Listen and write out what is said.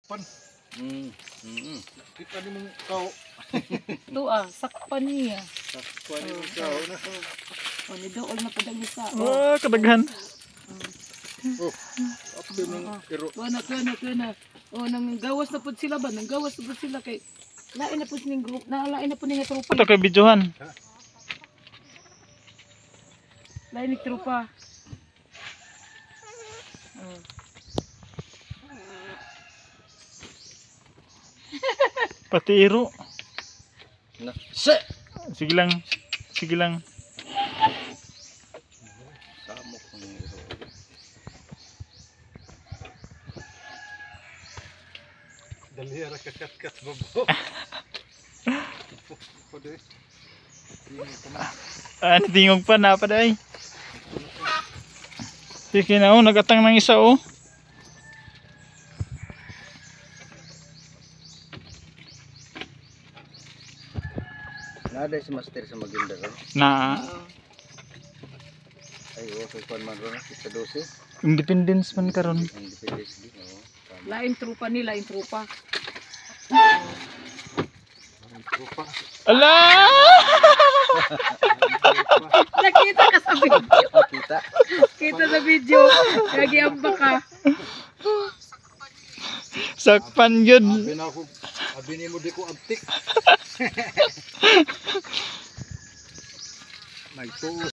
Pan. Kita ni mong kao. Tuwa, sakpan niya. Sakpan ni mong kao na. O, ni dool na padang isa. O, Ah, kadaghan. Oh. Apil mong iro. tuwa na, tuwa na, tuwa na. O, nang gawas na pud sila ba? Nang gawas na pud sila kay lain na pud ning group, na lain na pud ning tropa. Ito kay videohan. Lain ni tropa. O. Pati iro. Na. Se. Sige lang. Sige lang. Samok ng iro. Dali ra kakat-kat babo. Pwede. Ah, tingog pa na pa day. Sige na oh, nagatang ng isa oh. Nada si master sa Maginda ron. Na Ay, oh, kay kwan man ron. Sa 12. independence man karon. Independence Day. Oo. Tama. Lain tropa ni, lain tropa. Ang tropa. Ala! Nakita ka sa video. Kita. Kita sa video. Lagi ang baka. Sakpan yun. Abi na ako. Abi ni mo di ko abtik. Nagtuo.